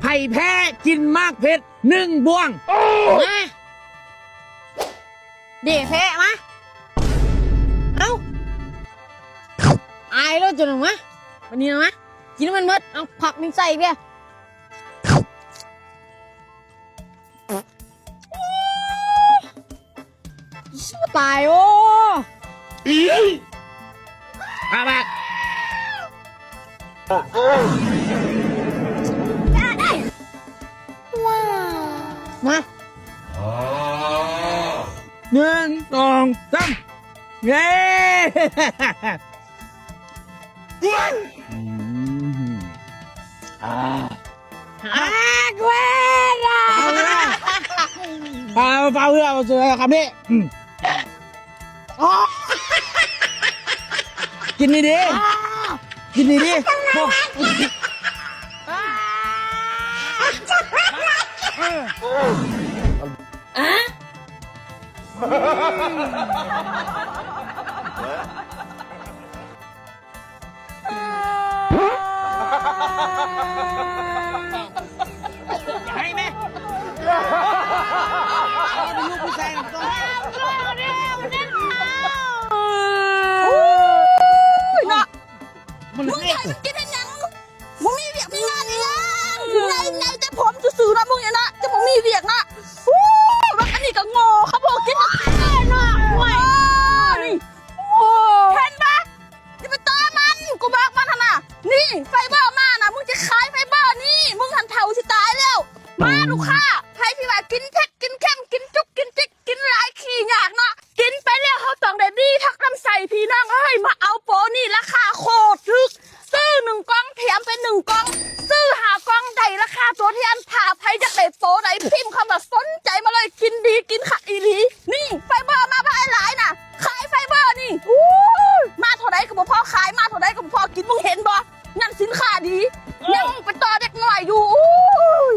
ໃຜແພ້ກິນໝາກເຜັດໜຶ່ງບ່ວງ. ມາ ເດ ແພ້ ມາ. ເອົ້າ ອາຍແລ້ວເຈົ້ານະ. ມາ ບາດນີ້ນະ ມາ ກິນໃຫ້ມັນໝົດ. ເອົາ ຜັກນີ້ໃສ່ເບຍ. ຕາຍ ໂອ້ ຫ້າບາດ. ມາ ໜຶ່ງ ສອງ ສາມ ເຢ້. ອືມ ອາ ອາ ເວລາ ເອົາ ເອົາ ເອົາ ເອົາ ເອົາ ຄຳນີ້ ອືມ ກິນດີໆ ກິນດີໆ ໂອ້ ອາ. ໃຫ້ແມ່ ເອົາໄປລູກຜູ້ຊາຍນຳຕົວ. ເນາະ ມຶງໃຫ້ມັນກິນເຮັດຫຍັງ? ບໍ່ມີວຽກມີງານອີ່ຫຍັງ ໃນ ໃນແຕ່ຜົມຊື່ໆ ເນາະ ມຶງນີ້ເນາະ ຈະບໍ່ມີວຽກເນາະ. ອູ້ ບັກອັນນີ້ກໍໂງ່ ເຂົາບໍ່ກິນ ເນາະ ໂອ້ຍ ນີ້ ໂອ້ ເຫັນບໍ່? ຢ່າໄປຕໍ່ມັນ ກູບອກມັນຫັ້ນນະ. ນີ້ ໄຟເບີມານະ ມຶງຈະຂາຍໄຟເບີນີ້ ມຶງຫັ້ນເຖົ້າຊິຕາຍແລ້ວ. ມາ ອືມ ລູກຄ້າ ໃຜທີ່ວ່າກິນເຜັດ ກິນເຄັມ ກິນຈຸກ ກິນຈິກ ກິນຫຼາຍຂີ້ຍາກເນາະ ກິນໄປແລ້ວເຮົາຕ້ອງໄດ້ດີທັກລຳໄສ້ ພີ່ນ້ອງເອີຍ. ມາເອົາໂປນີ້ ລາຄາໂຄດຖືກ ຊື້ໜຶ່ງກ່ອງແຖມໄປໜຶ່ງກ່ອງ ຊື້ຫ້າກ່ອງໄດ້ລາຄາຕົວແທນ. ຖ້າໃຜຢາກໄດ້ໂປໃດ ພິມຄຳວ່າສົນໃຈມາເລີຍ. ກິນດີກິນຄັກອີ່ຫຼີ. ນີ້ ໄຟເບີມາຫຼາຍໆນະ ຂາຍໄຟເບີນີ້. ອູ້ຍ ມາເທົ່າໃດກໍບໍ່ພໍຂາຍ ມາເທົ່າໃດກໍບໍ່ພໍກິນ. ມຶງເຫັນບໍ່? ນັ້ນສິນຄ້າດີ ຍັງໄປຕໍ່ເດັກນ້ອຍຢູ່. ອູ້ຍ.